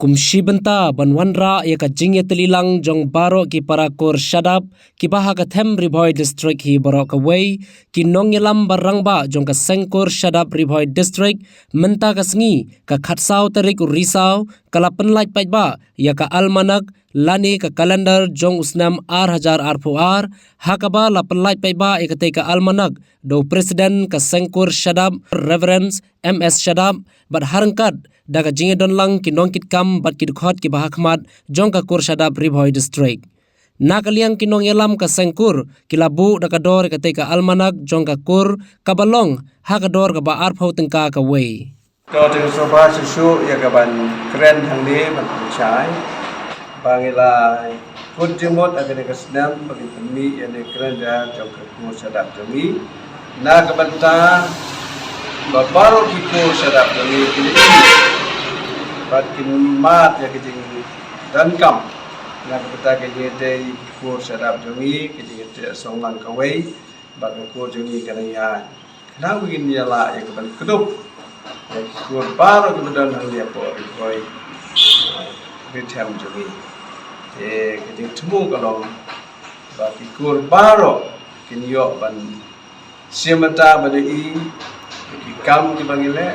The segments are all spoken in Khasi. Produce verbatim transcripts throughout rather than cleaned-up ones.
Kum shi bynta ban wanrah ïa ka jingïatylli lang jong baroh ki para kur shadap kiba ha ka them Ri Bhoi District hi baroh kawei, ki nongïalam ba rangbah jong ka seng kur shadap Ri Bhoi District mynta ka sngi ka khatsaw tarik u Risaw ka la pynlait paidbah ïa ka almanak lane ka kalendar jong u snem ar hajar arphew ar, ha kaba la pynlait paidbah ïa katei ka almanak da u President ka seng kur shadap, Reverend M S Shadap, bad ha ryngkat da ka jingïadon lang ki nongkitkam bad ki dkhot kiba ha khmat jong ka kur shadap Ri Bhoi District. Na ka liang ki nongïalam ka seng kur ki la buh da ka dor ïa katei ka almanak jong ka kur kaba long ha ka dor kaba arphew tyngka kawei. To, te sngewbha shuh shuh ïa ka ban kren hangne ban pynshai ba ngi la kut jingmut ha kane ka snem ba ngin pynmih ïa kane ka kalendar jong ka kur shadap jong ngi. Na ka bynta ba baroh ki kur shadap jong ngi kin ïoh bad kin mad ïa ka jingdonkam. Na ka bynta ka jingïadei ki kur shadap jong ngi, ka jingïadei song lang kawei bad ka kur jong ngi ka nang ïaid. Khnang ba ngin ïa lah ïa ka ban kdup ïa ki kur baroh kiba don hangne hapoh Ri Bhoi, Ri Them jong ngi. Te ka jingthmu ka long ba ki kur baroh kin ïoh ban shim bynta bad ïohi ïa ki kam kiba ngi leh.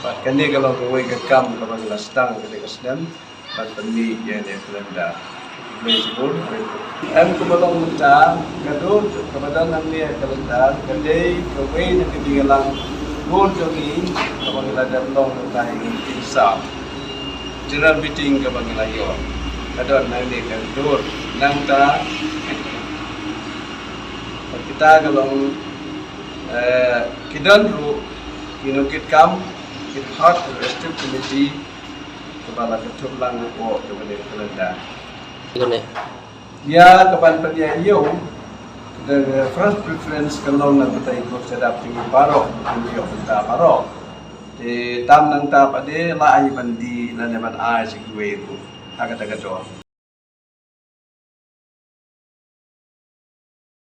Bad kane ka long kawei ka kam kaba ngi la sdang kane ka snem ban pynmih ïa kane ka kalendar. Khublei shibun. Em, kaba long mynta, ka dur kaba don hangne ka kalendar ka dei kawei na ka jingïalang dur jong ngi kaba ngi la dep long mynta ha ka jingsaw general meeting kaba ngi la ïoh. Ka don hangne ka dur nangta. Bad kita ka long, eh, ki don ruh ki nongkitkam, ki part of the executive committee kaba la kynthup lang hapoh kaba dei ka kalendar. Ïa ka ban pynïaid ïew, the first preference ka long na ka bynta ki kur shadap jong ngi baroh, ki ïoh bynta baroh. Te tam nangta pat de lah ïa ban die lane ban ai sha kiwei ruh ha kata ka dor.